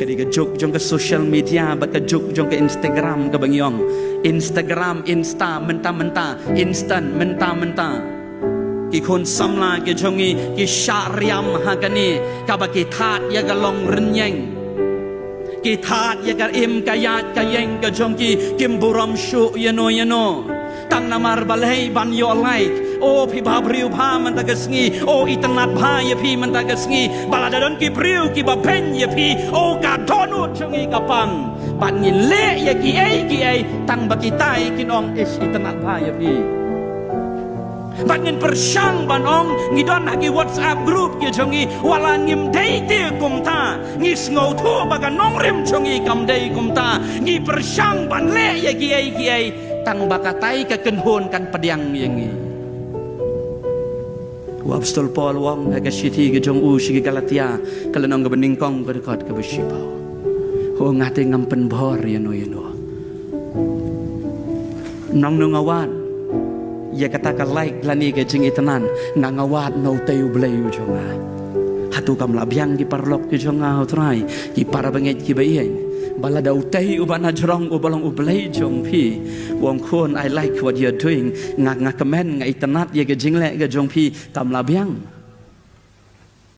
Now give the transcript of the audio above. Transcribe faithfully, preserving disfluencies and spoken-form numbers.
Ka dei ka juk jong ka social media bad ka juk jong ka Instagram kaba ngi ong. Instagram, Insta, mynta mynta, instant, mynta mynta. Ki khun samla ki jong ngi ki shah riam ha kane kaba ki thad ïa ka long rynïeng. Ki thad ïa ka im ka ïaid ka ïeng ka jong ki, kim burom shuh ïano ïano. Tang namar balei? Ban ïoh like. O phi bhabriew bha mynta ka sngi. O itynnad bha ïa phi mynta ka sngi. Ba lada don ki briew kiba beiñ ïa phi, o ka dohnud jong ngi ka pang. Bad ngin leh ïa kiei kiei tang ba kitai kin ong, ish, itynnad bha ïa phi. Bad ngin pyrshang ban ong ngi don ha ki WhatsApp group ki jong ngi, wat la ngim dei te kumta. Ngi sngewthuh ba ka nongrim jong ngi kam dei kumta. Ngi pyrshang ban leh ïa kiei kiei tang ba katai ka kynhun kan pdiang ïa ngi. U Apostol Paul u ong ha ka shithi ka jong u sha ki Galatia, ka lynnong kaba nyngkong, ka dkhot kaba shiphew. U ong, nga te ngam pynbor ïano ïano. Nangno nga wad ïa kata ka like lane ka jingitynnad? Nga, nga wad na utei U Blei u jong nga. Hato kam lah biang, ki paralok ki jong nga ha U Trai, ki para bangeit kiba ïeit, ba lada utei uba na jrong uba long U Blei jong phi u ong, khun, I like what you're doing, nga, nga kmen, nga itynnad ïa ka jingleh ka jong phi, kam lah biang?